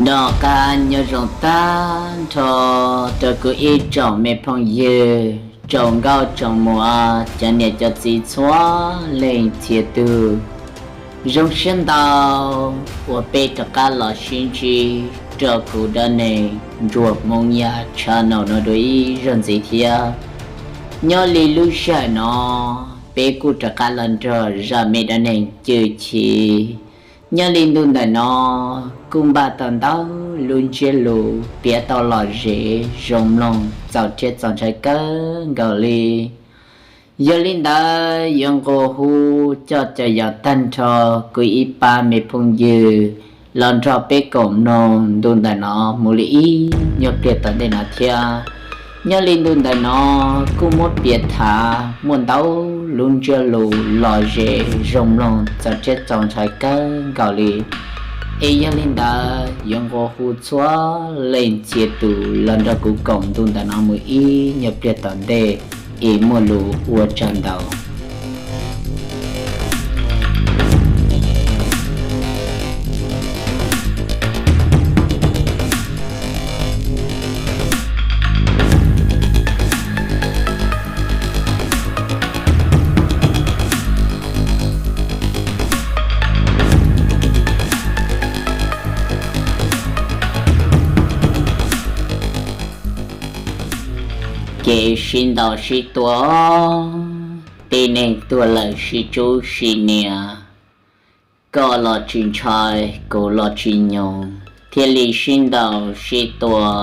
Noj qab nyob zoo tag nrho rau kuv ib tsoom me phooj ywg, tsoom nkauj tsoom muam, cov niam cov txiv txhua leej txhia tus. Zoo siab ntau uas peb rov qab los sib ntsib rau kuv dab neeg Ntsuag Hmoob Yaj channel no dua ib zaug ntxiv thiab. Nyob li lub sij hawm no, peb kuj rov qab los nrog zaj me dab neeg Cwj Chim. Nyob li ntu ntawm no kuj npaj tau ntau lub ntsiab lus piav tau lom zem zoo mloog txaus thiab txaus ntshai kawg nkaus li. Yog li ntawd yuav nqua hu coj caum yos tag nrho kuv ib pab me phooj ywg los nrog peb koom mloog ntu ntawm no mus li ib nyuag pliag tom ntej no thiab. Nyob li ntu ntawm no kuj muab piav tham muaj ntau lub ntsiab lus lom zem zoo mloog txaus thiab txaus ntshai kawg nkaus li. Es yog li ntawd yuav nqua hu txhua leej txhia tus los nrog kuv koom ntu ntawm no mus ib nyuag pliag tom ntej, es muaj lus ua tsaug ntau. Kev sib ntaus sib tua, tib neeg tuag lawm sib tsub sib nias, koj los tsis ntshai kuv los tsis nyoog thiaj li sib ntaus sib tua.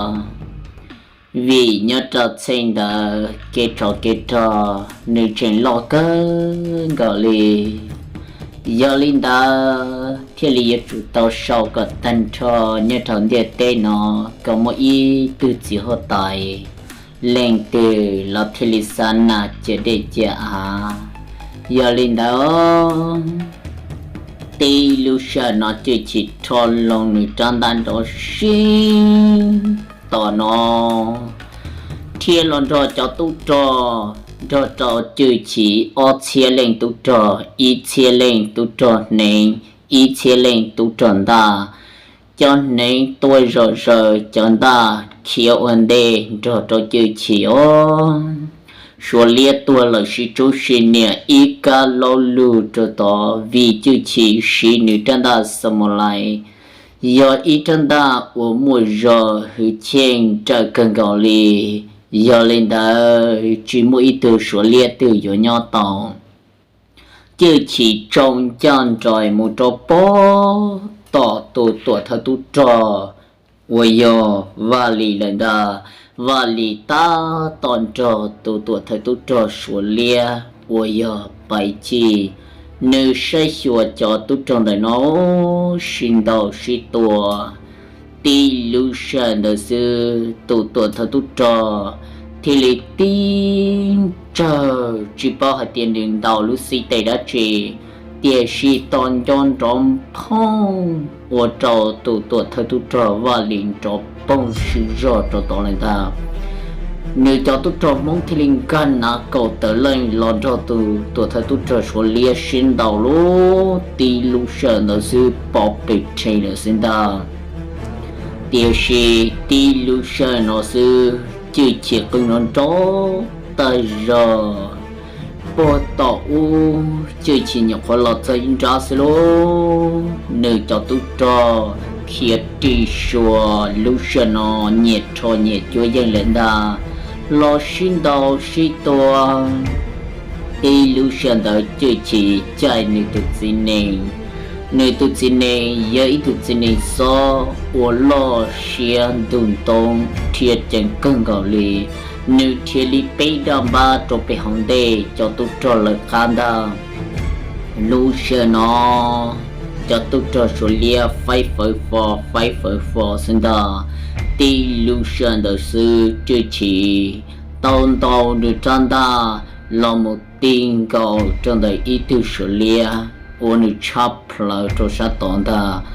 Vim nyob rau txheej ntawd kev tsov kev rog nws tseem loj kawg nkaus li. Yog li ntawd thiaj li yuav tsum tau sau kom tag nrho nyob rau ntiaj teb no kom muaj ib tug txiv huab tais leej twg los thiaj li xav nas cia dej cia av. Yog li ntawd tib lub sij hawm no Cwj Chim rho loo nws rab ntaj nrov sib tom no, thiab los nrog cov tub rog, nrog rau Cwj Chim ob txhiab leej tub rog, ib txhiab leej tub rog hneev, ib txhiab leej tub rog ntaj. Cov hneev tua zom zaws, cov ntaj khiav ua ntej nrog rau Cwj Chim os. Suav liab tuag lawm sib tsub sib nias ib kab laub lug rau tod vim Cwj Chim siv nws rab ntaj xas mus lais, yog ib rab ntaj uas muaj zog hwj chim nrawm kawg nkaus li. Yog li ntawd tsis muaj ib tug Suav liab twg yuav nyob tau. Cwj Chim tsoo ncaj nraim mus rau pem tom tus tuam thawj tub rog uas yog Vaj Lis lawm ntag. Vaj Lis tab tom nrog tus tuam thawj tub rog Suav liab uas yog Paiv Cij, nws saib xyuas cov tub rog ntawm no sib ntaus sib tua. Tib lub sij hawm ntawd xwb tus tuam thawj tub rog thiaj li tib ntsawg tsis paub hais tias nws ntaus lub xib tes dab tsi, tiam sis tos nco nrov phooj ua rau tus tuam thawj tub rog Vaj Lis nrov poog sib zog rau tod lawm ntag. Nws cov tub rog Hmoob thiaj li nkag nav kaum tawm leej los nrog tus tuam thawj tub rog Suav liab sib ntaus lub tib lub sij hawm ntawd xwb pov pes rhe lawm xwb ntag. Tiam sis tib lub sij hawm no xwb Cwj Chim qw nrov nrov tag zog. Puag tom ub Cwj Chim nyuam qhuav los txog ib nrab xwb lauj, nws cov tub rog khiav ris suas lub sij hawm no nyias rho nyias cuab yeej lawm ntag, los sib ntaus sib tua. Tib lub sij hawm ntawd Cwj Chim caij nws tus txiv nees. Nws tus txiv nees yog ib tug txiv nees xob uas loj siab ntug ntoo, rhia ceev kawg nkaus li. Nws rhia li peb daj npab rau pem hauv ntej cov tub rog lawv qab ntag. Lub sij hawm no cov tub rog Suav liab faib fawv fo faib fawv fo xwb ntag. Tib lub sij hawm ntawd xwb Cwj Chim tau ntaus nws rab ntaj los mus ti nkaus rau ntawm ib tug Suav liab uas nws tshab plaws rau sab tod ntag.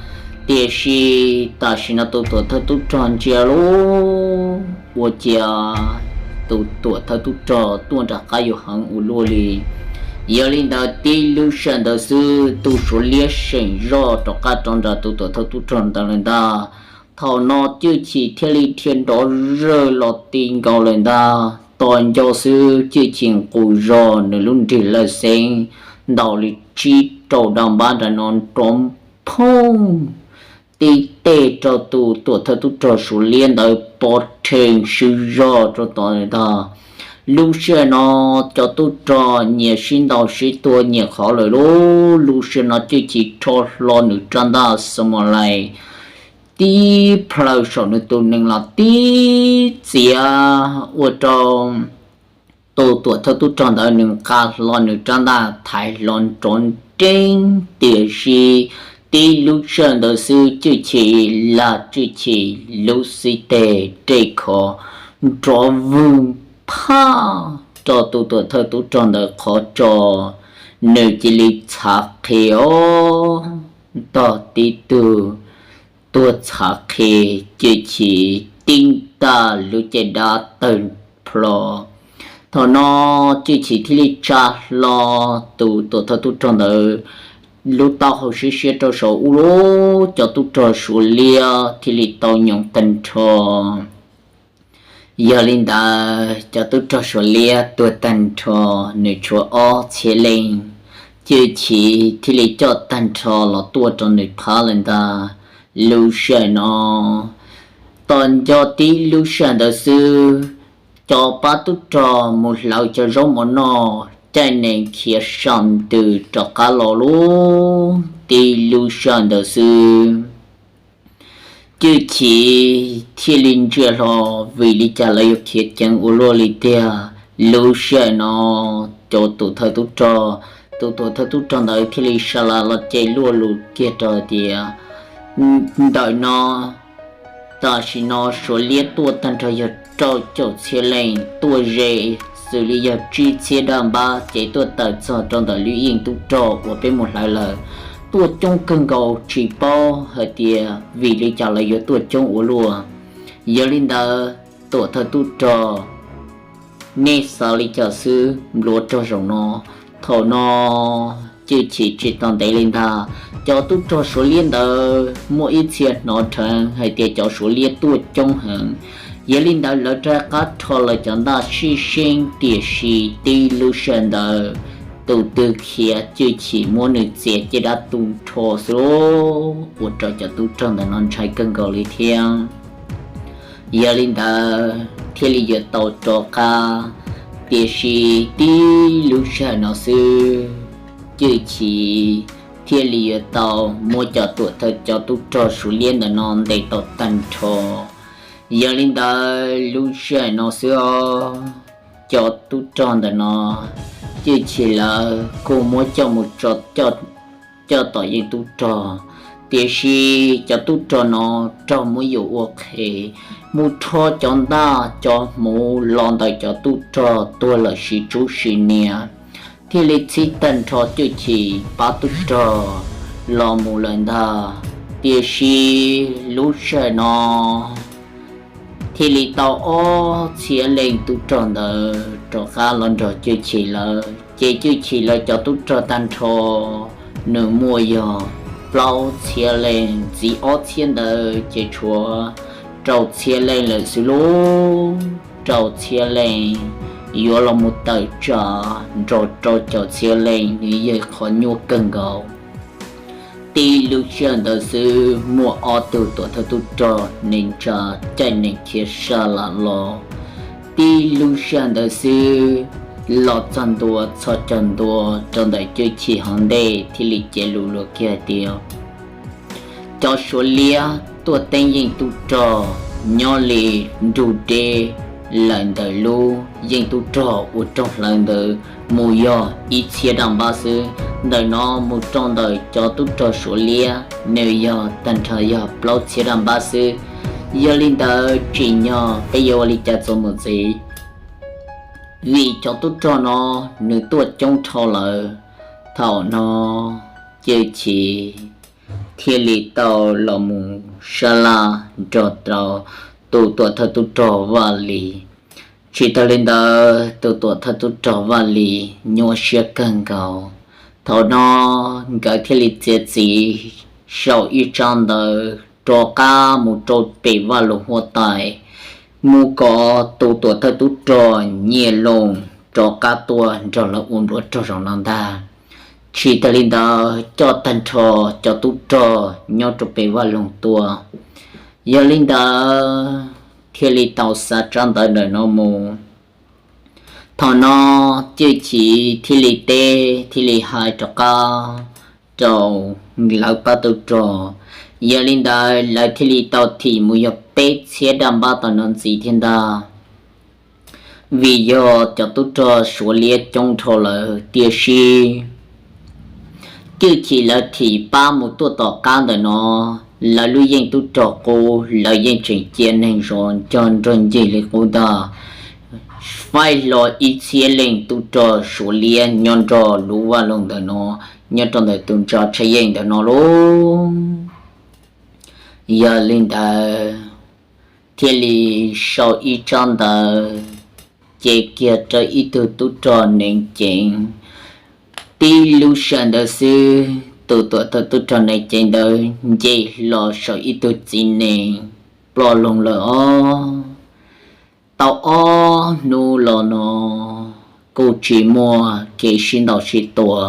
Tiam sis tam sim no tus tuam thawj tub rog ntsia lauj, ua ciav tus tuam thawj tub rog tuaj nram qab yus heev ua luaj li. Yog li ntawd tib lub sij hawm ntawd xwb tus Suav liab seem zoj rov qab rau nram tus tuam thawj tub rog ntawd lawm ntag. Thaum no Cwj Chim thiaj li dhia nrov zawg los ti nkaus lawm ntag. Tos nco xwb Cwj Chim nqus zog nws lub nrig lawj xeeb ntaus li tsib rau dab npab nram no nrov phooj tib teg rau tus tuam thawj tub rog Suav liab ntawd pov rhees swb zog rau tod ntag. Lub sij hawm no cov tub rog nyias sib ntaus sib tua nyias qhov lawm lauj. Lub sij hawm no Cwj Chim rho hlo nws rab ntaj xo mos lais tib plhaw saum nws tus nees los tib txiav ua rau tus tuam thawj tub rog ntawd nws nqa hlo nws rab ntaj thaiv hlo nrov nreeb, tiam sis tib lub sij hawm ntawd xwb Cwj Chim lag Cwj Chim lub xib teg rej khov nrov vwg phaj rau tus tuam thawj tub rog ntawd qhov tso, nws cia li txhav qhi os, ntog tib tug tuag txhav qhi, Cwj Chim tib ntaj lub caj dab tawg plho. Thaum no Cwj Chim thiaj li tsa hlo tus tuam thawj tub rog ntawd lub taub hau siab siab rau saum ub lauj. Cov tub rog Suav liab thiaj li tau nyoos tag nrho. Yog li ntawd cov tub rog Suav liab tuag tag nrho, nws tshuav ob txhiab leej. Cwj Chim thiaj li coj tag nrho los tuaj rau nws phab lawm ntag. Lub sij hawm no tos nco tib lub sij hawm ntawd xwb, cov pab tub rog mus hlawv cov zaub mov noj caij nees khiav sam ntws rov qab los lauj. Tib lub sij hawm ntawd xwb Cwj Chim thiaj li ntsia hlo, vim li cas lawv yuav khiav ceev ua luaj li tiag. Lub sij hawm no cov tuam thawj tub rog, tus tuam thawj tub rog ntawd thiaj li sa las los ces luaj lus kiag rau hais tias, ntawm no tam sim no Suav liab tuaj tag nrho yog rau caum txhiab leej, tuaj ze xws li yog tsib txhiab dab npab ces tuaj tawm txog rau ntawm lub yeej tub rog uas peb mus hlawv lawm. Tuaj coob kawg nkaus tsis paub hais tias vim li cas lawv yuav tuaj coob ua luaj. Yog li ntawd tuam thawj tub rog, nej xav li cas xwb npluav rog zaum no. Thaum no Cwj Chim tsis tos ntev li ntag, cov tub rog Suav liab ntawd muaj ib txhia hnov dheev hais tias cov Suav liab tuaj coob heev. Yog li ntawd lawv rov qab rho lawv cov ntaj sib seeb, tiam sis tib lub sij hawm ntawd tus twg khiav Cwj Chim muab nws txiav caj dab tu nrho xwb, ua rau cov tub rog ntawm no ntshai kawg nkaus li thiab. Yog li ntawd thiaj li yuav tau rov qab, tiam sis tib lub sij hawm no xwb Cwj Chim thiaj li yuav tau muab cov tuam thawj cov tub rog Suav liab ntawm no ntes tau tag nrho. Yog li ntawd lub sij hawm no xwb os, cov tub rog ntawm no Cwj Chim lawv kuj muab coj mus tso, coj tom yeej tub rog, tiam sis cov tub rog no raug muab yuam ua qhev, mus rho cov ntaj cov hmuv los ntawm cov tub rog tuag lawm sib tsub sib nias, thiaj li txhib tag nrho Cwj Chim pab tub rog los mus lawm ntag. Tiam sis lub sij hawm no thiaj li tau ob txhiab leej tub rog ntawd rov qab los nrog Cwj Chim lawv, ces Cwj Chim lawv cov tub rog tag nrho nws muaj yog plaub txhiab leej, ntxiv ob txhiab ntawd ces tshuav rau txhiab leej lawm xwb lauj. Rau txhiab leej yuav los mus tawm tsam nrog rau caum txhiab leej, nws yog qhov nyuaj kawg nkaus. Tib lub sij hawm ntawd xwb muaj ob tug tuam thawj tub rog nees tsa caij nees khiav sab lam los. Tib lub sij hawm ntawd xwb los txog ntua txhos caug ntua rau ntawm Cwj Chim hauv ntej thiaj li cev lus luag kiag hais tias, cov Suav liab tuaj teeb yeej tub rog nyob li nrug deb lawm ntawm lub yeej tub rog uas rooj hlawv ntawd mus yog ib txhiab daj npab xwb. Ntawm no mus rau ntawm cov tub rog Suav liab nws yog tag nrho yog plaub txhiab daj npab xwb. Yog li ntawd tsim nyog peb yuav ua li cas txuas mus ntxiv, vim cov tub rog no nws tuaj coob dhau lawm. Thaum no Cwj Chim thiaj li tau los mus sab laj nrog rau tus tuam thawj tub rog Vaj Lis. Tsis tas li ntawd tus tuam thawj tub rog Vaj Lis nyuaj siab kawg nkaus. Thaum no nkawd thiaj li txiav txim sau ib tsab ntawv rov qab mus rau pem Vaj Loog huab tais, mus kom tus tuam thawj tub rog Nyiaj Loos rov qab tuaj nrog lawv ua npluav rog zaum no ntag. Tsis tas li ntawd coj tag nrho cov tub rog nyob rau pem Vaj Loog tuaj. Yog li ntawd thiaj li tau xa tsab ntawv ntawm no mus. Thaum no Cwj Chim thiaj li teb thiaj li hais rov qab rau lawv pab tub rog. Yog li ntawd lawv thiaj li tau thim mus yog peb txhiab daj npab tom no ntxiv thiab ntag. Vim yog cov tub rog Suav liab coob dhau lawm tiam sis Cwj Chim lawv thim pab mus tuaj tom qab ntawm no, lawv lub yeej tub rog qub, lawv yeej tseem cia neeg zov nco nrog ncig li qub ntag. Faib hlo ib txhiab leej tub rog Suav liab nyob nrog lub vaj loog ntawm no, nyob rau ntawm tus ntsa tshaj yeej ntawm no lauj. Yog li ntawd thiaj li sau ib tsab ntawv ce kiag rau ib tug tub rog neev ceev. Tib lub sij hawm ntawd xwb tus tuam thawj tub rog neev ceev ntawd nce hlo saum ib tug txiv nees ploj loog lawm os. Tau ob hnub los no kuj tsis muaj kev sib ntaus sib tua.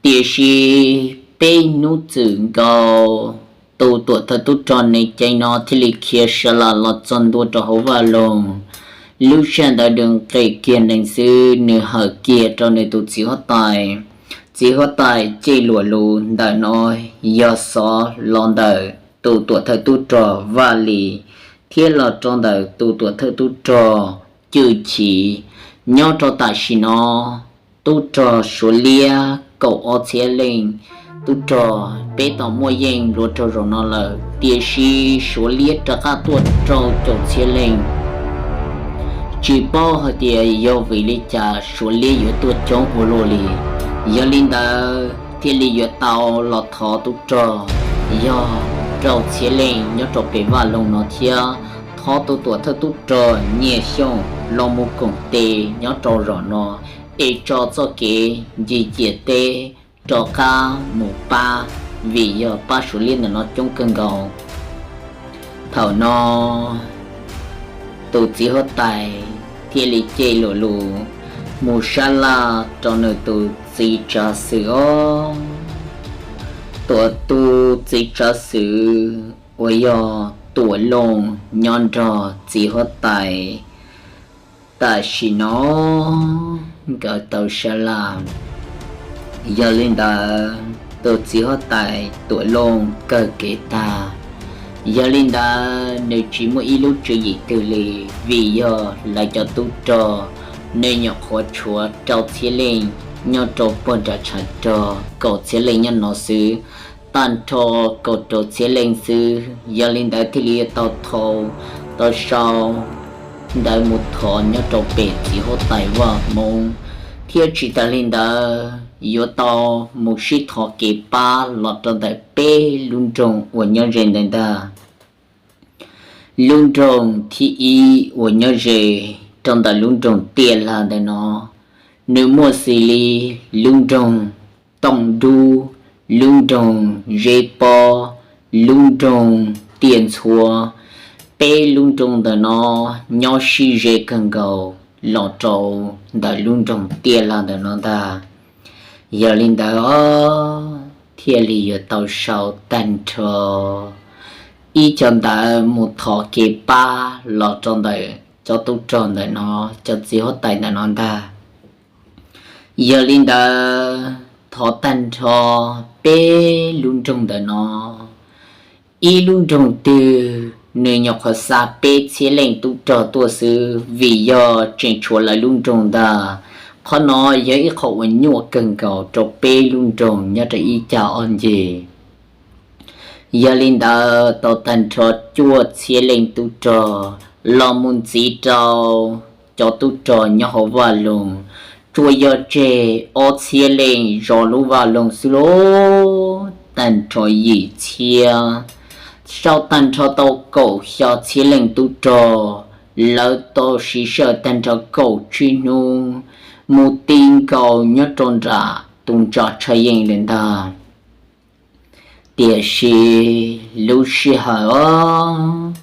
Tiam sis peb hnub txwm nkaus, tus tuam thawj tub rog neev ceev no thiaj li khiav sa las los txog ntua rau hauv vaj loog. Lub sij hawm ntawd nws nqis kiag nees xwb nws hawm kiag rau nws tus txiv huab tais. Txiv huab tais Cwj Luam Lus ntawm no yog xov los ntawm tus tuam thawj tub rog Vaj Lis thiab los rau ntawm tus tuam thawj tub rog Cwj Chim. Nyob rau tam sim no tub rog Suav liab kaum ob txhiab leej, tub rog peb tau muaj yeej npluav rau zaum no lawm, tiam sis Suav liab rov qab tuaj rau caum txhiab leej. Tsis paub hais tias yog vim li cas Suav liab yuav tuaj coob ua luaj li. Yog li ntawd thiaj li yuav tau los thov tub rog yog rau txhiab leej nyob rau pem vaj loog no thiab thov tus tuam thawj tub rog Nyiaj Xyooj los mus koom tes nyob rau zaum no es tso txoj kev ncig ciam teb rov qab mus pab, vim yog pab Suav liab ntawm no coob kawg nkaus. Thaum no tus txiv huab tais thiaj li Cwj Luam Lus mus sab laj rau nws tus txiv tsav xwm os. Tuam tus txiv tsav xwm uas yog Tuam Looj nyob nrog txiv huab tais tam sim no nkawd tau sab laj. Yog li ntawd tus txiv huab tais Tuam Looj kawg kev tag. Yog li ntawd nws tsis muaj ib lub tswv yim twg li, vim yog lawv cov tub rog nws nyuam qhuav tshuav rau txhiab leej nyob rau puag nram tshav rog, kaum txhiab leej nyob no xwb, tag nrho kaum rau txhiab leej xwb. Yog li ntawd thiaj li tau thau tau sau ntawv mus thov nyob rau pem txiv huab tais Vaj Hmoob, thiab tsis tas li ntawd yuav tau mus sib thov kev pab los rau ntawm peb lub nroog uas nyob ze ntawd ntag. Lub nroog thib ib uas nyob ze rau ntawm lub nroog Tiaj Lag ntawm no, nws muaj xws li lub nroog Tooj Dub, lub nroog Zeb Pob, lub nroog Tiaj Ntxhua. Peb lub nroog ntawm no nyob sib ze kawg nkaus los rau ntawm lub nroog Tiaj Lag ntawm no ntag. Yog li ntawd thiaj li yuav tau sau tag nrho ib co ntawv mus thov kev pab los rau ntawm cov tub rog ntawm no, cov txiv huab tais ntawm no ntag. Yog li ntawd thov tag nrho peb lub nroog ntawm no, ib lub nroog twg nws nyuam qhuav xa peb txhiab leej tub rog tuaj xwb, vim yog tseem tshuav lawv lub nroog ntag. Qhov no yog ib qho uas nyuaj kawg nkaus rau peb lub nroog nyob rau ib cag ob ncig. Yog li ntawd tau tag nrho cuaj txhiab leej tub rog los mus ntxiv rau cov tub rog nyob hauv vaj loog, tsuas yog tseg ob txhiab leej zov lub vaj loog xwb lauj. Tag nrho yim txhiab, sau tag nrho tau kaum xya txhiab leej tub rog, lawv tau siv sij hawm tag nrho kaum tsib hnub mus ti nkaus nyob rau nram tus ntsa tshaj yeej lawm ntag. Tiam sis lub sij hawm os,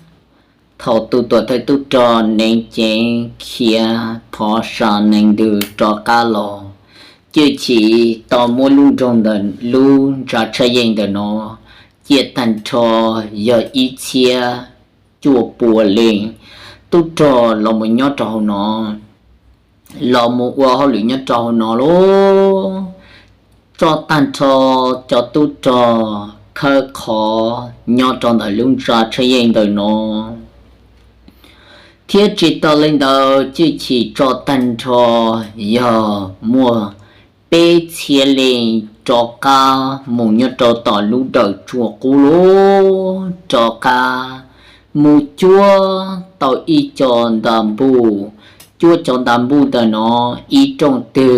thaum tus tuam thawj tub rog neev ceev khiav phov sa nees ntws rov qab los, Cwj Chim tau muab lub nroog ntawm lub ntsa tshaj yeej ntawm no cia tag nrho yog ib txhiab cuaj pua leej tub rog los mus nyob rau hauv no, los mus ua hauj lwm nyob rau hauv no lauj. Tso tag nrho cov tub rog khawb qhov nyob rau ntawm lub ntsa tshaj yeej ntawm no, thiab tsis tas li ntawd Cwj Chim tso tag nrho yog muaj peb txhiab leej rov qab mus nyob rau tom lub dawm tsua qub lauj, rov qab mus cuab tau ib co ntas npuj. Cuab cov ntas npuj ntawm no ib rooj twg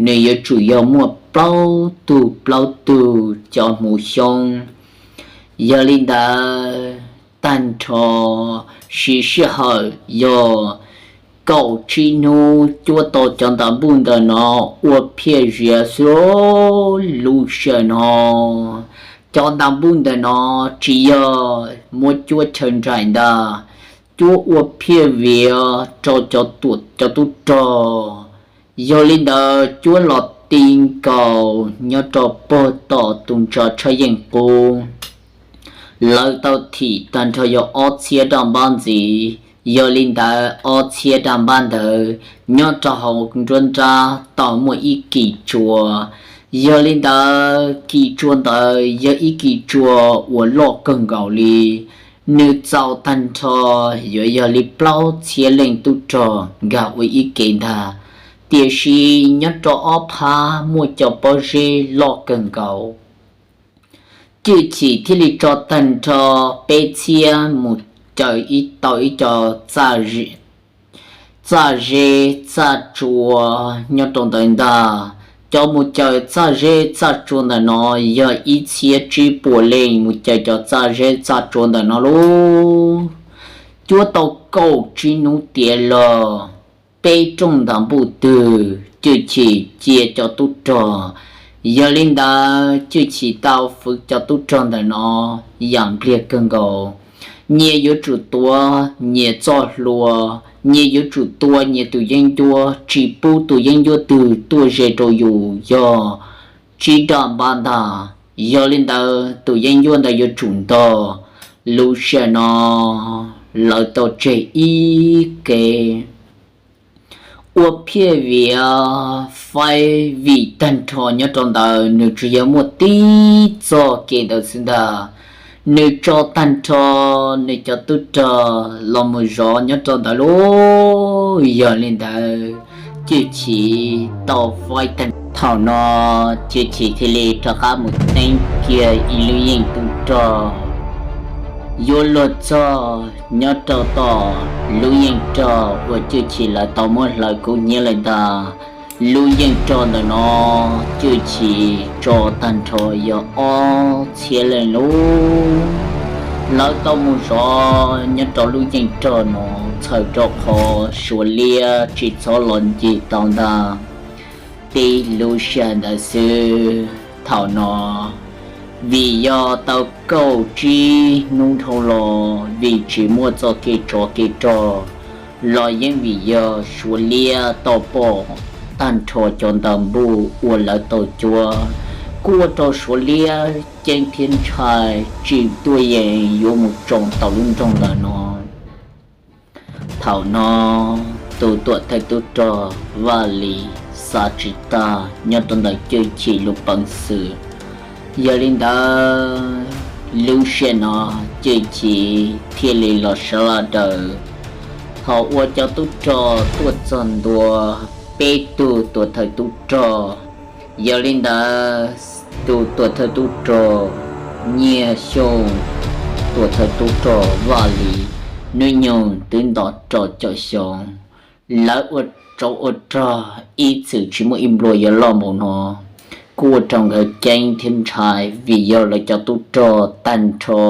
nws yuav tsum yog muaj plaub tug plaub tug cov hmuv xyoob. Yog li ntawd tag nrho siv sij hawm yog kaum tsib hnub cuab tau cov ntas npuj ntawm no ua phiaj ziav xwb. Lub sij hawm no cov ntas npuj ntawm no tsis yog muab cuab chaw nraim ntag, cuab ua phiaj viav rau cov tub rog. Yog li ntawd cuab los ti nkaus nyob rau puag tom tus ntsa tshaj yeej qub. Lawv tau thim tag nrho yog ob txhiab daj npab ntxiv. Yog li ntawd ob txhiab daj npab ntawd nyob rau hauv nruab nrab tau muaj ib kis tsua. Yog li ntawd kis tsua ntawd yog ib kis tsua uas loj kawg nkaus li. Nws txaus tag nrho yuav yog li plaub txhiab leej tub rog nkag ua ib ke ntag. Tiam sis nyob rau ob phab muaj cov pob zeb loj kawg nkaus. Cwj Chim thiaj li tso tag nrho peb txhiab mus caws tau ib co txaj zeb txaj tsua nyob rau ntawd ntag. Cov mus caws txaj zeb txaj tsua ntawm no yog ib txhiab tsib puas leej mus caws cov txaj zeb txaj tsua ntawm no lauj. Cuab tau kaum tsib hnub tiav los peb rooj ntas npuj twg Cwj Chim cia cov tub rog. Yog li ntawd Cwj Chim tau fwv cov tub rog ntawm no yam npliag kawg nkaus. Nyias yuav tsum tuav nyias txoj hlua, nyias yuav tsum tua nyias tus yeeb ncuab, tsis pub tus yeeb ncuab twg tuaj ze rau yus yog tsib daj npab ntag. Yog li ntawd tus yeeb ncuab ntawd yuav tsum ntog. Lub sij hawm no lawv tau tseg ib ke ua phiaj viav faib vim tag nrho nyob rau ntawd nws tsuas yog muaj tib txoj kev ntawd xwb ntag. Nws tso tag nrho nws cov tub rog los mus zov nyob rau ntawd lauj. Yog li ntawd Cwj Chim tau faib tag. Thaum no Cwj Chim thiaj li rov qab mus teeb kiag ib lub yeej tub rog yuav luag txog nyob rau tom lub yeej rog uas Cwj Chim lawv tau muab hlawv kub hnyiab lawm ntag. Lub yeej rog ntawm no Cwj Chim tso tag nrho yog ob txhiab leej lauj. Lawv tau mus zov nyob rau lub yeej rog no txhawm rau qhov Suav liab tsis txhob los ncig tau ntag, tib lub sij hawm ntawd xwb. Thaum no vim yog tau kaum tsib hnub dhau los vim tsis muaj txoj kev tsov kev rog los yeej vim yog Suav liab tau pom tag nrho cov ntas npuj uas lawv tau cuab, kuj ua rau Suav liab ceeb thiab ntshai tsis tuaj yeem yuav mus tsoo tau lub nroog ntawm no. Thaum no tus tuam thawj tub rog Vaj Lis xav tsis tag nyob rau ntawm Cwj Chim lub peev xwm. Yog li ntawd lub sij hawm no Cwj Chim thiaj li los sab laj daws. Thaum uas cov tub rog tuaj txog ntua peb tug tuam thawj tub rog, yog li ntawd tus tuam thawj tub rog Nyiaj Xyooj, tuam thawj tub rog Vaj Lis, hnub nyoog twb nto rau caum xyoo. Lawv ua tsov ua rog ib txwm tsis muaj ib nplua yuav loj npaum no, kuj ua rau nkawd ceeb thiab ntshai vim yog lawv cov tub rog tag nrho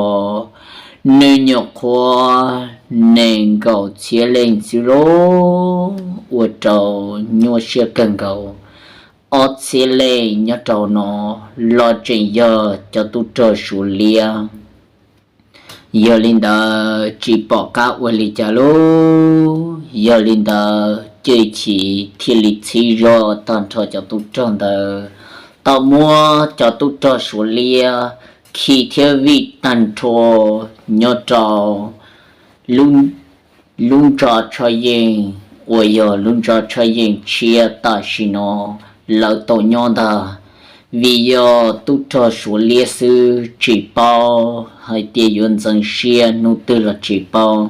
nws nyuam qhuav nees nkaum txhiab leej xwb lauj, ua rau nyuaj siab kawg nkaus. ob txhiab leej nyob rau no los tseem yog cov tub rog Suav liab. Yog li ntawd tsis pom qab ua li cas lauj. Yog li ntawd Cwj Chim thiaj li txhib zog tag nrho cov tub rog ntawd, tau muab cov tub rog Suav liab khi thiab vij tag nrho nyob rau lub ntsa tsho yeej uas yog lub ntsa tsho yeej tshiab tam sim no lawv tau nyob ntag. Vim yog tub rog Suav liab xwb tsis paub hais tias yuav ntxeev siab hnub twg los tsis paub.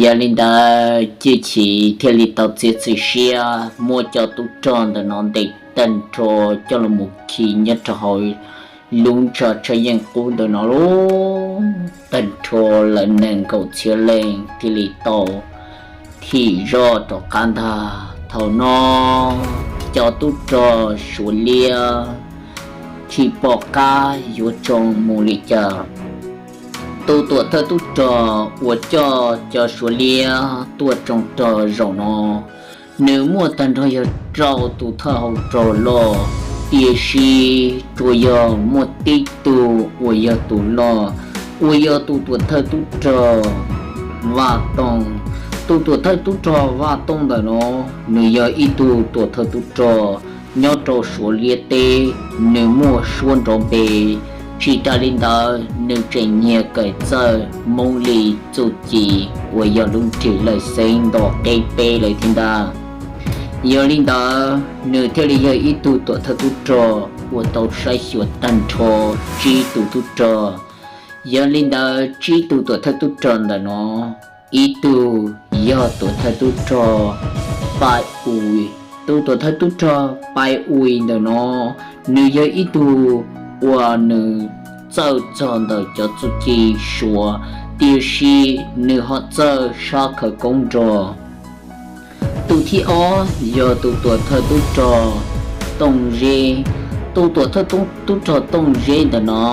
Yog li ntawd Cwj Chim thiaj li tau txiav txim siab muab cov tub rog ntawm no ntes tag nrho coj los mus khi nyob rau hauv lub ntsa tsho yeej qub ntawm no lauj. Tag nrho lawv nees nkaum txhiab leej thiaj li tau thim zoj rov qab ntag. Thaum no cov tub rog Suav liab tsis pom qab yuav tsoo mus li cas. Tus tuam thawj tub rog uas coj cov Suav liab tuaj tsoo rog zaum no, nws muaj tag nrho yog rau tus thawj hauv rog loj, tiam sis tsuas yog muaj tib tug uas yog tus loj, uas yog tus tuam thawj tub rog Vaj Tooj. Tus tuam thawj tub rog Vaj Tooj ntawm no, nws yog ib tug tuam thawj tub rog nyob rau Suav liab teb, nws muaj suab nrov npe. Tsis tas li ntawd nws tseem nyiag kawm txawj Hmoob li txuj ci uas yog lub nrig lawj xeeb nto qeb peb lawm thiab ntag. Yog li ntawd nws thiaj li yog ib tug tuam thawj tub rog uas tau saib xyuas tag nrho tsib tus tub rog. Yog li ntawd tsib tus tuam thawj tub rog ntawm no, ib tug yog tuam thawj tub rog Pai Ui. Tus tuam thawj tub rog Pai Ui ntawm no, nws yog ib tug uas nws txawj txog ntawm cov txuj ci Suav, tiam sis nws ho txawj sab khawv koob nrog. Tus thib ob yog tus tuam thawj tub rog Tooj Zeb. Tus tuam thawj tub rog Tooj Zeb ntawm no,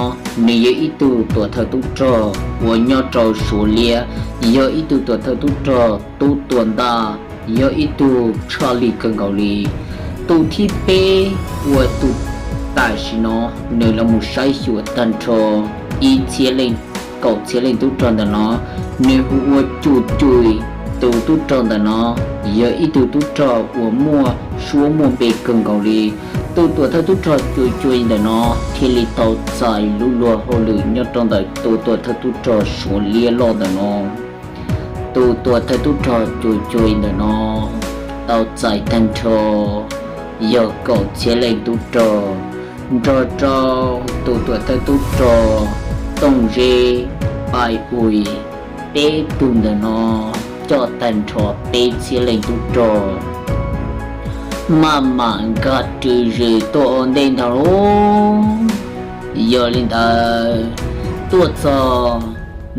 nws yog ib tug tuam thawj tub rog uas nyob rau Suav liab, yog ib tug tuam thawj tub rog tub tuam ntaj, yog ib tug tshaj lij kawg nkaus li. Tus thib peb uas tus tam sim no nws los mus saib xyuas tag nrho ib txhiab leej, kaum txhiab leej tub rog ntawm no, nws hu ua Cwj Cwj. Tus tub rog ntawm no yog ib tug tub rog uas muaj suab muaj npe kawg nkaus li. Tus tuam thawj tub rog Cwj Cwj ntawm no thiaj li tau txais lub luag hauj lwm nyob rau ntawm tus tuam thawj tub rog Suav liab loj ntawm no. Tus tuam thawj tub rog Cwj Cwj ntawm no tau txais tag nrho yog kaum txhiab leej tub rog, nrog rau tus tuam thawj tub rog Tooj Zeb, Pai Ui, peb tug ntawm no coj tag nrho peb txhiab leej tub rog maj mam nkag rwg zws tuaj ua ntej ntag lauj. Yog li ntawd, tuaj txog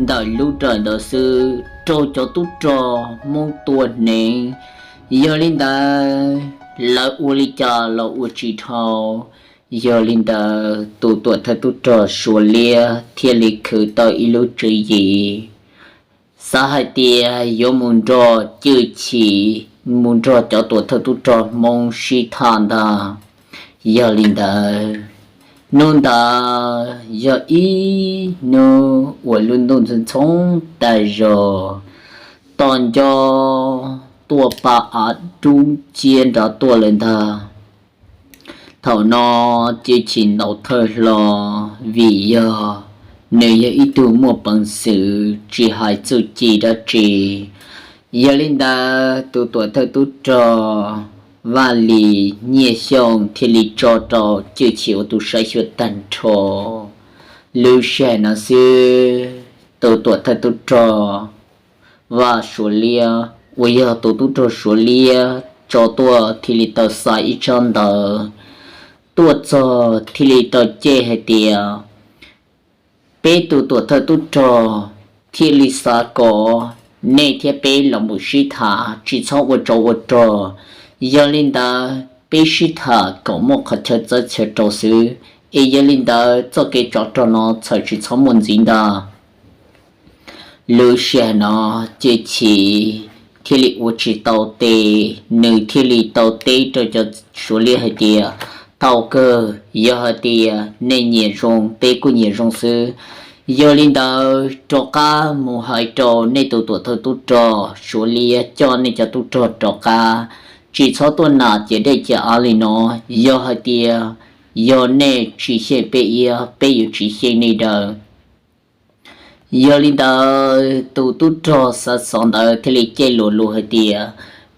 ntawm lub rawm ntawd xwb raug cov tub rog Hmoob tua hneev. Yog li ntawd, lawv ua li cas los ua tsis dhau. Yog li ntawd, tus tuam thawj tub rog Suav liab thiaj li khwv tau ib lub tswv yim, xav hais tias yuav mus nrog Cwj Chim, mus nrog cov tuam thawj tub rog Hmoob sib tham ntag. Yog li ntawd, hnub ntawd yog ib hnub uas lub ntuj ntxhoo ntxhoo tas zog, tos nco tuaj pa av dub ciab nrad tuaj lawm ntag. Thaum no Cwj Chim ntaus thawj hlo, vim yog nws yog ib tug muaj peev xwm tsis hais txuj ci dab tsi. Yog li ntawd, tus tuam thawj tub rog Vaj Lis Nyiaj Xyooj thiaj li tso rau Cwj Chim ua tus saib xyuas tag nrho. Lub sij hawm no xwb, tus tuam thawj tub rog Vaj Suav liab uas yog tus tub rog Suav liab tso tuaj thiaj li tau xa ib tsab ntawv tuaj txog thiaj li tau cem hais tias, peb tus tuam thawj tub rog thiaj li xav kom nej thiab peb los mus sib tham tsis txhob ua tsov ua rog. Yog li ntawd peb sib tham kom muaj qhov chaw txawb chaw rau xwb, es yog li ntawd txoj kev tsov rog no txhawm tsis txhob muaj ntxiv ntag. Lub sij hawm no Cwj Chim thiaj li ua tsis tau tes, nws thiaj li tau teb rau cov Suav liab hais tias, tau kawg, yog hais tias nej nyiam zoo peb kuj nyiam zoo xwb. Yog li ntawd rov qab mus hais rau nej tus tuam thawj tub rog Suav liab coj nej cov tub rog rov qab, tsis txhob tuaj nam ciam dej ciam av li no. Yog hais tias yog nej tsis xyeej peb iab, peb yuav tsis xyeej nej daw. Yog li ntawd tus tub rog xav xov ntawd thiaj li caij luas lus hais tias,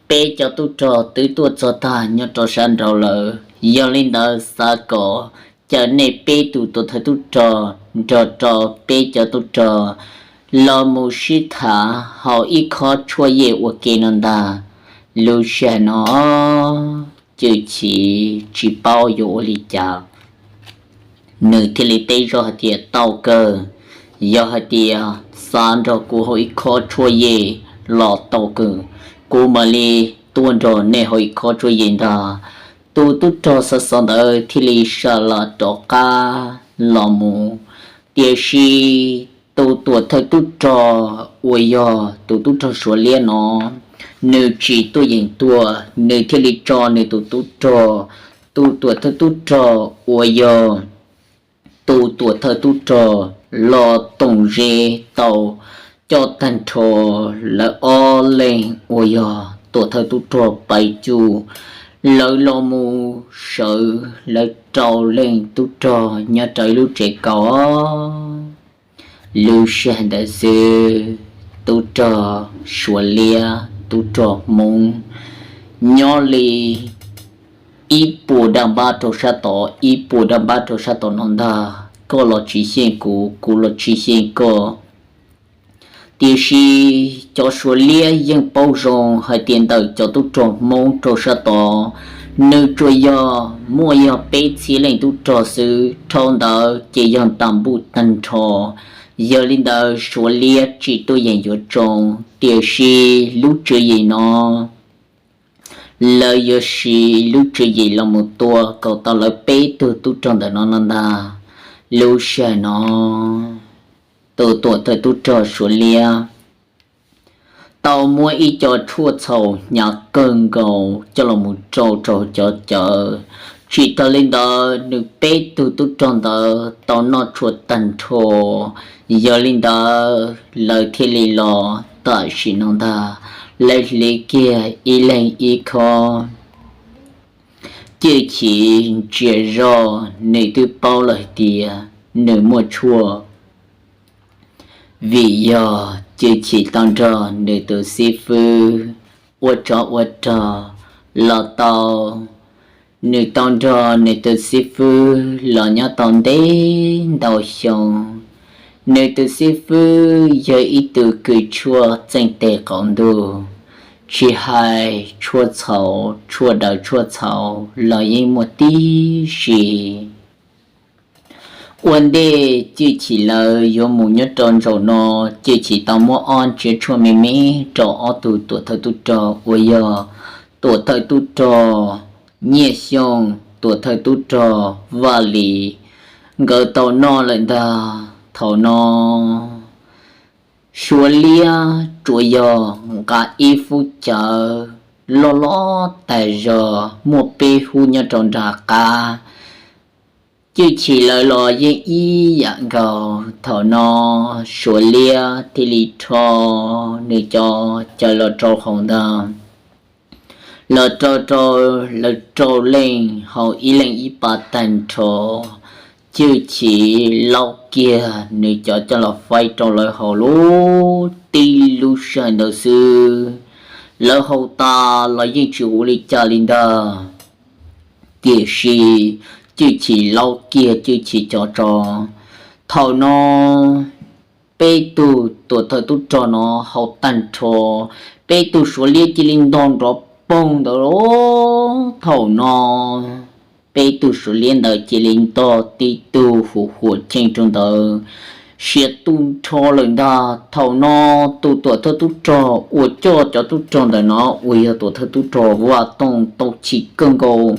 peb cov tub rog twb tuaj txog tag nyob rau sab nraud lawm, yog li ntawd xav kom caw nej peb tus tuam thawj tub rog nrog rau peb cov tub rog los mus sib tham hauv ib khob tshuaj yej ua ke no ntag. Lub sij hawm no Cwj Chim tsis paub yuav ua li cas, nws thiaj li teb zoj hais tias, tau kawg, yog hais tias xav nrog kuv hauv ib khob tshuaj yej los tau kawg, kuv mam li tuaj nrog nej hauv ib khob tshuaj yej ntag. Tus tub rog xav xov ntawd thiaj li sawv los rov qab los mus, tiam sis tus tuam thawj tub rog uas yog tus tub rog Suav liab no, nws tsis tuaj yeem tuaj, nws thiaj li tso nws tus tub rog, tus tuam thawj tub rog uas yog tus tuam thawj tub rog los toom zeb tau coj tag nrho lawv ob leeg uas yog tuam thawj tub rog Pais Cuj, lawv los mus sawv lawv rau leej tub rog nyob rau ib lub tsev kaus. Lub sij hawm ntawd xwb, tub rog Suav liab, tub rog Hmoob, nyob li ib puas daj npab rau sab tod, ib puas daj npab rau sab tod no ntag. Koj los tsis xyeej kuv, kuv los tsis xyeej koj. Tiam sis cov Suav liab yeej paub zoo hais tias ntawm cov tub rog Hmoob rau sab tod, nws tsuas yog muaj yog peb txhiab leej tub rog xwb, dhau ntawd ces yog tas npuj tag nrho. Yog li ntawd Suav liab tsis tuaj yeem yuav tsoo, tiam sis lub tswv yim no lawv yuav siv lub tswv yim los mus tua kom tau lawv peb tug tub rog ntawm no no ntag. Lub sij hawm no tus tuam thawj tub rog Suav liab tau muab ib co tshuaj txhaum hnyav kawg nkaus coj los mus rau rau cov cawv. Tsis tas li ntawd nws peb tug tub rog ntawd tau noj tshuaj tag nrho. Yog li ntawd lawv thiaj li los tam sim no ntag, lawv hliv kiag ib leeg ib khob. Cwj Chim ntsia zoj nws twb paub lawm hais tias nws muaj tshuaj, vim yog Cwj Chim tau nrog nws tus xib fwb ua tsov ua rog los tau. Nws tau nrog nws tus xib fwb los nyob tau ntev ntau xyoo. Nws tus xib fwb yog ib tug kws tshuaj txeej tes qaum ntuj, tsis hais tshuaj txhaum, tshuaj daws tshuaj txhaum los yeej muaj tib si. Ua ntej Cwj Chim lawv yuav mus nyob rau zaum no, Cwj Chim tau muab ob ntsiav tshuaj me me rau ob tug tuam thawj tub rog uas yog tuam thawj tub rog Nyiaj Xyooj, tuam thawj tub rog Vaj Lis, nkawd tau noj lawm ntag. Thaum no Suav liab tsuas yog nqa ib fub cawv loj loj tas zog muaj peb hub nyob rau nram qab. Cwj Chim lawv los yeej ib yam nkaus. Thaum no Suav liab thiaj li rho nws cov cawv los rau hauv ntag. Los rau rau, lawv rau leej haus ib leeg ib pas tag nrho. Cwj Chim laub kiag nws cov coj los faib rau lawv haus lub tib lub sij hawm ntawd xwb. Lawv haus tas los yeej tsis ua li cas li ntag, tiam sis Cwj Chim laub kiag Cwj Chim cov tso. Thaum no peb tug tuam thawj tub rog no haus tag nrho, peb tug Suav liab cia li ntog nrov poog ntawd los. Thaum no peb tug Suav liab ntawd cia li ntog tib tug huam huam cheej rau ntawd, siav tu nrho lawm ntag. Thaum no tus tuam thawj tub rog uas coj cov tub rog ntawm no uas yog tuam thawj tub rog Vaj Tooj tau chim kawg nkaus,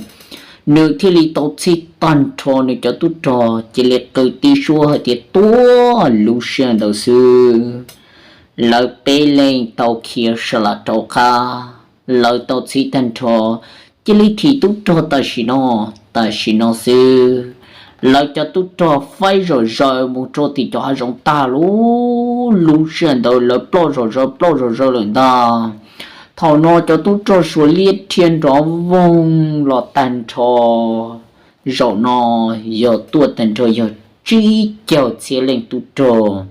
nws thiaj li tau txhij tag nrho nws cov tub rog cia li qw tib suab hais tias tuag lub sij hawm ntawd xwb. Lawv peb leeg tau khiav sa las rov qab, lawv tau txhij tag nrho, cia li thim tub rog tam sim no, tam sim no xwb. Lawv cov tub rog faib zom zaws mus rau tim cov hav zoov tag lub, lub sij hawm ntawd lawv ploj zom zaws ploj zom zaws lawm ntag. Thaum no cov tub rog Suav liab dhia nrov voog los tag nrho. Zaum no yog tuaj tag nrho yog tsib caug txhiab leej tub rog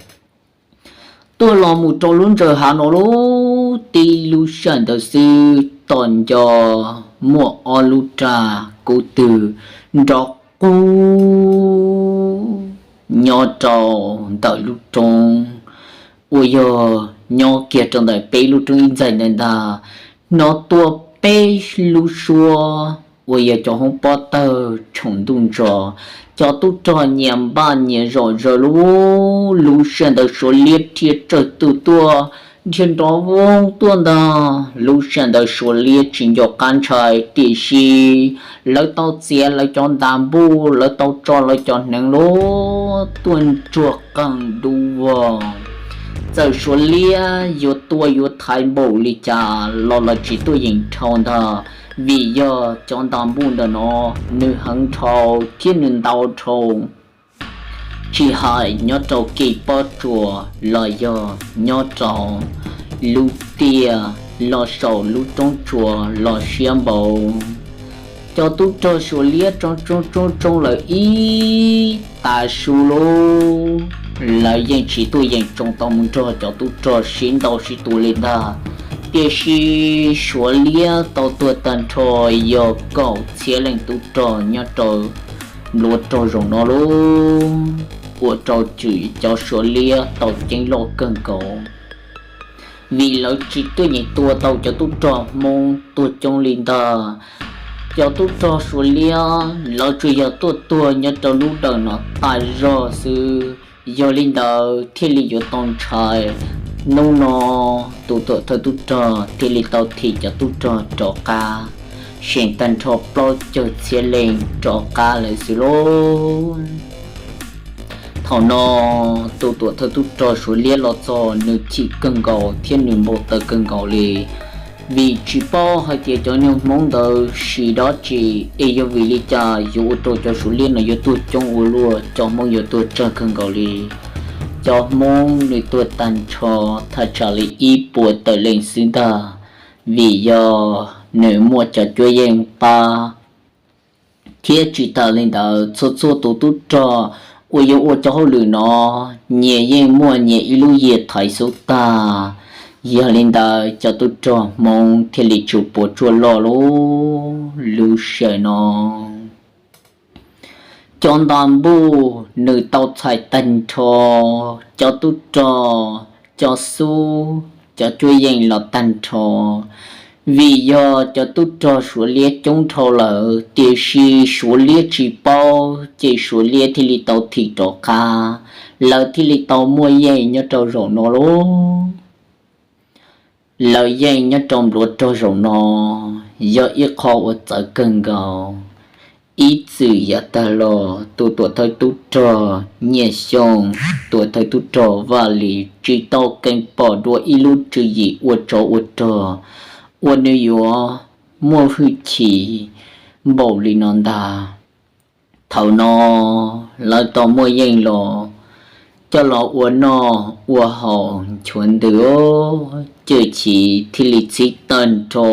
tuaj los mus rau lub ntsaws hav no lub. Tib lub sij hawm ntawd xwb tom nco muaj ob lub raj kub twg nrov qub nyob rau ntawm lub roob uas yog nyob kiag rau ntawm peb lub roob ib ntxaig ntawd ntag. Hnov tuaj peb lub suab uas yog cov hoob pob tawg tshoom ntuj ntsos, cov tub rog nyias npaj nyias zom zaws lub, lub sij hawm ntawd Suav liab dhia tsawg tus tuaj, dhia nrov voog tuaj ntag. Lub sij hawm ntawd Suav liab tsis nco qab ntshai, tiam sis lawv tau txiav lawv cov ntas npuj, lawv tau tso lawv cov hneev lub tuaj ntsuag qeeg dub vog. Txawm Suav liab yuav tua yuav thaiv npaum li cas los lawv tsis tuaj yeem dhau ntag, vim yog cov ntas npuj ntawm no nws heev dhau thiab nws ntau dhau. Tsis hais nyob rau kev pob tsuas los yog nyob rau lub tiaj los saum lub roob tsuas los siab npaum. Cov tub rog Suav liab tsoo tsoo tsoo tsoo lawm ib tas su lub, lawv yeej tsis tuaj yeem tsoo tau mus nrog cov tub rog sib ntaus sib tua li ntag. Tiam sis Suav liab tau tuag tag nrho yog kaum txhiab leej tub rog nyob rau nplua rog zaum no lub, ua rau cov Suav liab tau ceeb loj kawg nkaus, vim lawv tsis tuaj yeem tua tau cov tub rog Hmoob tuag coob li ntag. Cov tub rog Suav liab lawv tsuas yog tuaj tuag nyob rau lub dawm no tas zog xwb. Yog li ntawd thiaj li yuav tau ntshai. Hnub no tus tuam thawj tub rog thiaj li tau thim cov tub rog rov qab, seem tag nrho plaub caug txhiab leej rov qab lawm xwb lauj. Thaum no tus tuam thawj tub rog Suav liab los txog nws chim kawg nkaus thiab nws npau taws kawg nkaus li, vim tsis paub hais tias cov nyuag Hmoob ntawd siv dab tsi, es yog vim li cas yuav ua rau cov Suav liab no yuav tuag coob ua luaj, cov Hmoob yuav tuag tsawg kawg nkaus li. Cov Hmoob nws tuag tag nrho thaj tsam li ib puas tawm leej xwb ntag, vim yog nws muaj cov cuab yeej pab. Thiab tsis tas li ntawd, txhua txhua tus tub rog uas yuav ua cov hauj lwm no, nyias yeej muaj nyias ib lub yias thaiv xub tag. Yog li ntawd cov tub rog Hmoob thiaj li tsum puas tsuaj loj lub, lub sij hawm no. Cov ntas npuj nws tau txhais tag nrho cov tub rog, cov xub, cov cuab yeej los tag nrho, vim yog cov tub rog Suav liab coob dhau lawm, tiam sis Suav liab tsis paub ces Suav liab thiaj li tau thim rov qab, lawv thiaj li tau muaj yeej nyob rau zaum no lauj. Lawv yeej nyob rau npluav rog zaum no yog ib qho uas txawv kawg nkaus. Ib txwm yav tag los tus tuam thawj tub rog Nyiaj Xyooj, tuam thawj tub rog Vaj Lis tsis tau keev pom dua ib lub tswv yim ua tsov ua rog uas nws yuav muaj hwj chim npaum li no ntag. Thaum no lawv tau muaj yeej los coj los ua noj ua haus nchuav ntws, Cwj Chim thiaj li txhib tag nrho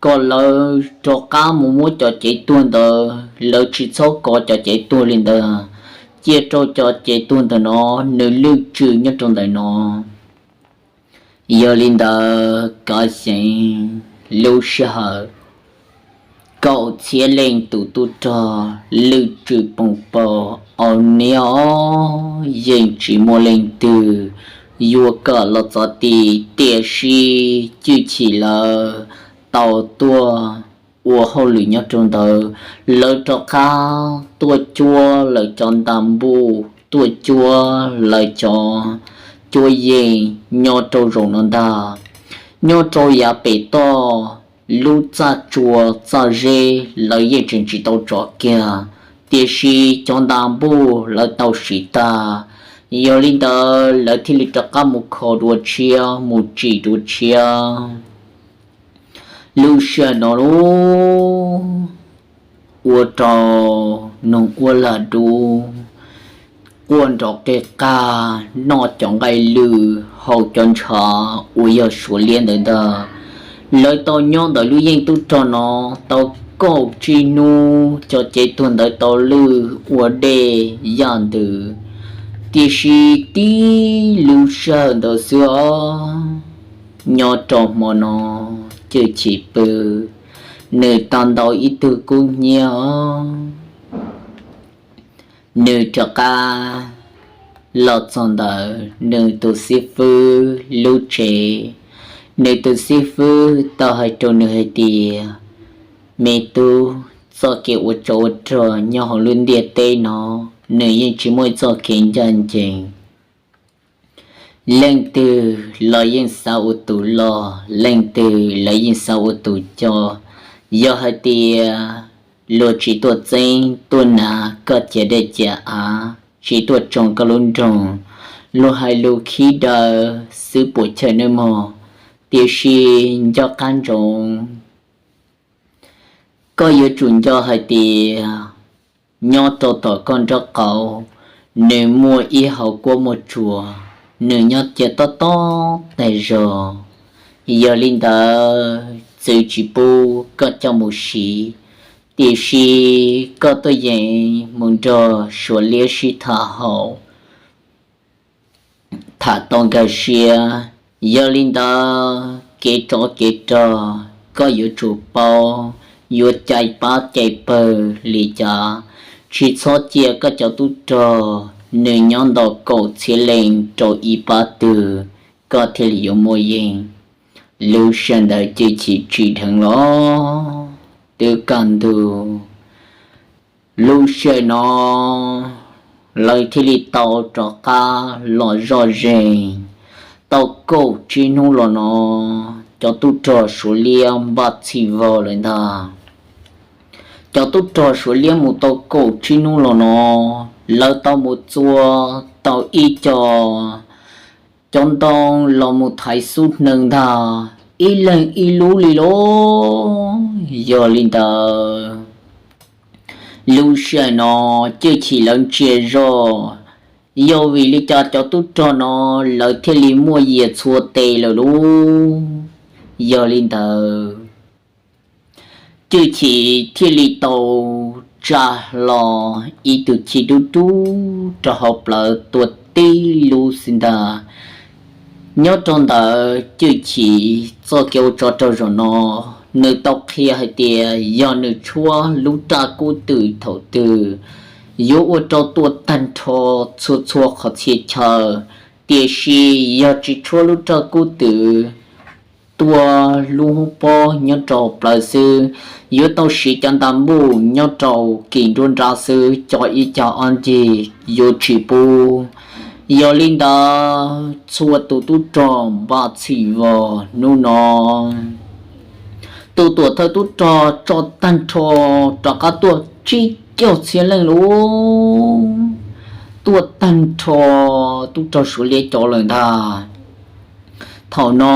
kom lawv rov qab mus muab cov cev tuag ntawd, lawv tsis txhob kov cov cev tuag li ntawd, cia rau cov cev tuag ntawm no nws lwj tswj nyob rau ntawm no. Yog li ntawd kav xyeev lub sij hawm kaum txhiab leej tus tub rog lwj tswj poom paus au niab, yeej tsis muaj leej twg yuav kom los txov ti, tiam sis Cwj Chim lawv tau tuaj ua hauj lwm nyob rau ntawd, lawv rov qab tuaj cuab lawv cov nta npuj, tuaj cuab lawv cov cuab yeej nyob rau zaum no ntag. Nyob rau yav pem toj, lub txaj tsua txaj zeb lawv yeej tseem tsis tau tso kiag, tiam sis cov nta npuj lawv tau siv tag, Yog li ntawd lawv thiaj li rov qab mus kho dua tshiab, mus tsim dua tshiab. Lub sij hawm no lub ua rau noog ua lag dub, quaj nrov qig qag, noj cov nqaij lwj, haus cov ntshav uas yog suav liab ntawd ntag. Lawv tau nyob ntawm lub yeej tub rog no tau kaum tsib hnub, cov cev tuag ntawd tau lwj ua dej yaj ntws, tiam sis tib lub sij hawm ntawd xwb os, nyob rau hmo no Cwj Chim pw, nws tau ntau ib tug kub hnyiab os. Nws rov qab los txog ntawm nws tus xib fwb lub tsev. Nws tus xib fwb tau hais rau nws hais tias, me tub, txoj kev ua tsov ua rog nyob hauv lub ntiaj teb no, nws yeej tsis muaj ib txoj kev ncaj ncees. Leej twg los yeej xav ua tus loj, leej twg los yeej xav ua tus coj. Yog hais tias luag tsis tuaj txeeb tuaj nav koj ciav dej ciav av, tsis tuaj tsoo koj lub nroog, luag hais lus khib daws xwb puas chawj nawb mog. Tiam sis nco qab ntsoov, koj yuav tsum nco hais tias nyob rau tom koj nraub qaum, nws muaj ib hauv kuab muaj tsuas, nws nyob cia tob tob tag zog. Yog li ntawd txwv tsis pub koj coj mus siv, tiam sis koj tuaj yeem mus nrog suav liab sib tham haum, tham tau nkag siab. Yog li ntawd kev tsov kev rog koj yuav tsum paub, yuav cais pab cais pawg li cas. Tsis txhob cia koj cov tub rog nws nyob nto kaum txhiab leej rau ib pab twg, koj thiaj li yuav muaj yeej. Lub sij hawm ntawd Cwj Chim tsim dheev los twb kaj ntug. Lub sij hawm no lawv thiaj li tau rov qab los zoj zeeg. Tau kaum tsib hnub los no, cov tub rog suav liab npaj txhij vog lawm ntag. Cov tub rog suav liab mus tau kaum tsib hnub los no, lawv tau mus txua tau ib co cov ntoo los mus thaiv xub hneev ntag, ib leeg ib lub li lauj. Yog li ntawd, lub sij hawm no Cwj Chim lawv ntsia zoj, yog vim li cas cov tub rog no lawv thiaj li muaj yias txhua tes lawm lauj. Yog li ntawd, Cwj Chim thiaj li tau tsa hlo ib tug chij dub dub rau hauv plawv tua tib lub xwb ntag. Nyob rau ntawd Cwj Chim txoj kev ua tsov rog zaum no, nws tau qhia hais tias yog nws tshuab lub raj kub twm thaum twg, yuav ua rau tuaj tag nrho txhua txhua qhov txhia chaw, tiam sis yog tsis tshuab lub raj kub twm tua lub hoob pob nyob rau plawv xwb, yuav tau siv cov nta npuj nyob rau kis nruab nrab xwb, cov ib cag ob ncig yuav tsis pub. Yog li ntawd txhua tus tub rog npaj txhij vog hnub no, tus tuam thawj tub rog tso tag nrho rov qab tuaj tsib caug txhiab leej lauj, tuaj tag nrho tub rog suav liab cov lawm ntag. Thaum no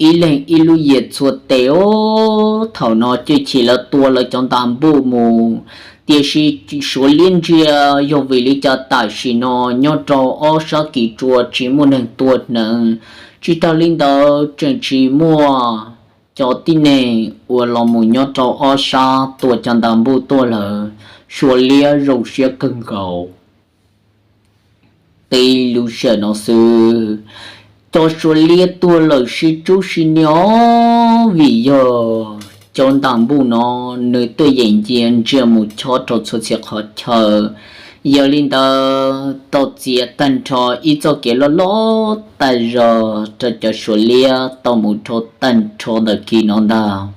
ib leeg ib lub yias txhua tes os, thaum no Cwj Chim lawv tua lawv cov nta npuj mus, tiam sis suav liab ntsia, yog vim li cas tam sim no nyob rau ob sab kis tsua tsis muaj neeg tua hneev, tsis tag li ntawd tseem tsis muaj cov tib neeg uas los mus nyob rau ob sab tua cov nta npuj tuaj lawm, suav liab zoo siab kawg nkaus. Tib lub sij hawm no xwb, cov suav liab tuag lawm sib tsub sib nias os, vim yog cov nta npuj no nws tuaj yeem cia ntsia mus chob rau txhua txhia qhov chaw. Yog li ntawd tau txiav tag nrho ib txoj kev loj loj tag zog rau cov suav liab tau mus dhau tag nrho ntawm kis no ntag.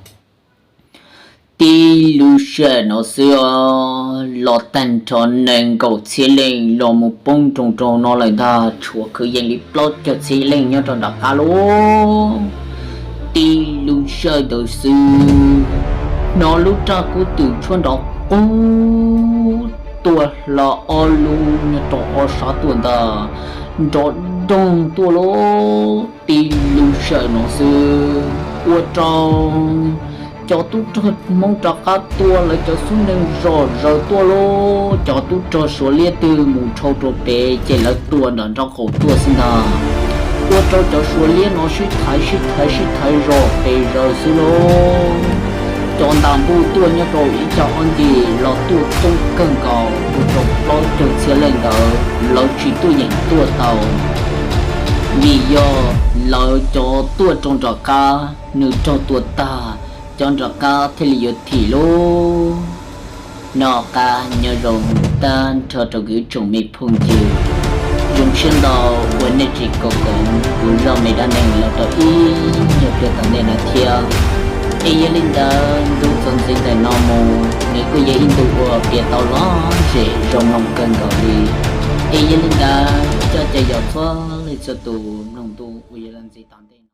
Tib lub sij hawm no xwb os, los tag nrho nees nkaum txhiab leej los mus poob nroo rau no lawm ntag, tshuav kwv yees li plaub caug txhiab leej nyob rau nram qab lauj. Tib lub sij hawm ntawd xwb, hnov lub raj kub twm tshuab nrov qub tuaj hlo ob lub nyob rau ob sab tuaj ntag, nrov doog tuaj lauj, tib lub sij hawm no xwb ua rau cov tub rog Hmoob rov qab tua lawv cov xub neeg zom zaws tuaj lauj. Cov tub rog Suav liab twg mus dhau rau pem ces lawv tua nram nraub qaum tuaj xwb ntag. Ua rau cov Suav liab no sib thaiv sib thaiv sib thaiv zom pes zaws xwb lauj. Cov ntas npuj tuaj nyob rau ib co ob ncig los tuaj coob kawg nkaus ua rau plaub caug txhiab leej ntawd lawv tsis tuaj yeem tuaj tau, vim yog lawv cov tuaj rau nram qab nws raug tua tag, cov nram qab thiaj li yuav thim lauj. Noj qab nyob zoo tag nrho rau kuv tsoom me phooj ywg. Zoo siab ntau uas nej tseem koom kuv zaj me dab neeg los rau ib nyuag pliag tom ntej no thiab. Es yog li ntawd ntu txuas ntxiv ntawm no mus nws kuj yog ib ntu uas piav tau lom zem zoo mloog kawg nkaus li. Es yog li ntawd coj caw yaum txhua leej txhua tus mloog ntu uas yuav los ntxiv tom